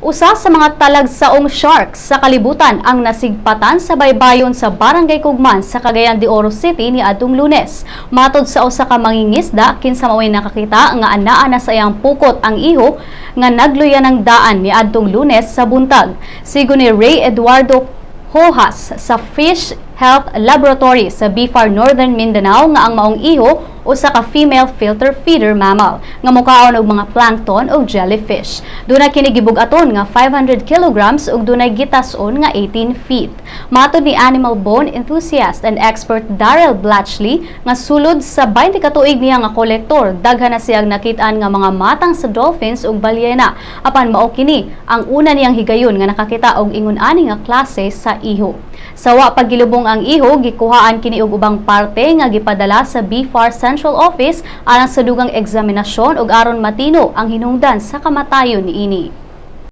Usa sa mga talagsaong sharks sa kalibutan ang nasigpatan sa baybayon sa Barangay Kugman sa Cagayan de Oro City ni adtong Lunes. Matod sa usa ka mangingisda, kinsa mao'y nakakita nga anaa na sa iyang pukot ang iho nga nagluya ng daan ni adtong Lunes sa buntag. Sigon ni Ray Eduardo Hojas sa Fish Health Laboratory sa BFAR Northern Mindanao nga ang maong iho usa ka female filter feeder mammal nga mukaon og mga plankton ug jellyfish. Duna kini gibug-aton nga 500 kilograms ug dunay gitas-on nga 18 feet. Matod ni animal bone enthusiast and expert Darrell Blatchley nga sulod sa 20 ka tuig niya nga kolektor, daghan na siyang nakit-an nga mga matang sa dolphins ug balyena. Apan mao kini ang una niyang higayon nga nakakita og ingon ani nga klase sa iho. Sa wa pa gilubong ang iho, gikuhaan kini og ubang parte nga gipadala sa BFAR Central Office alang sa dugang eksaminasyon ug aron matino ang hinungdan sa kamatayon niini.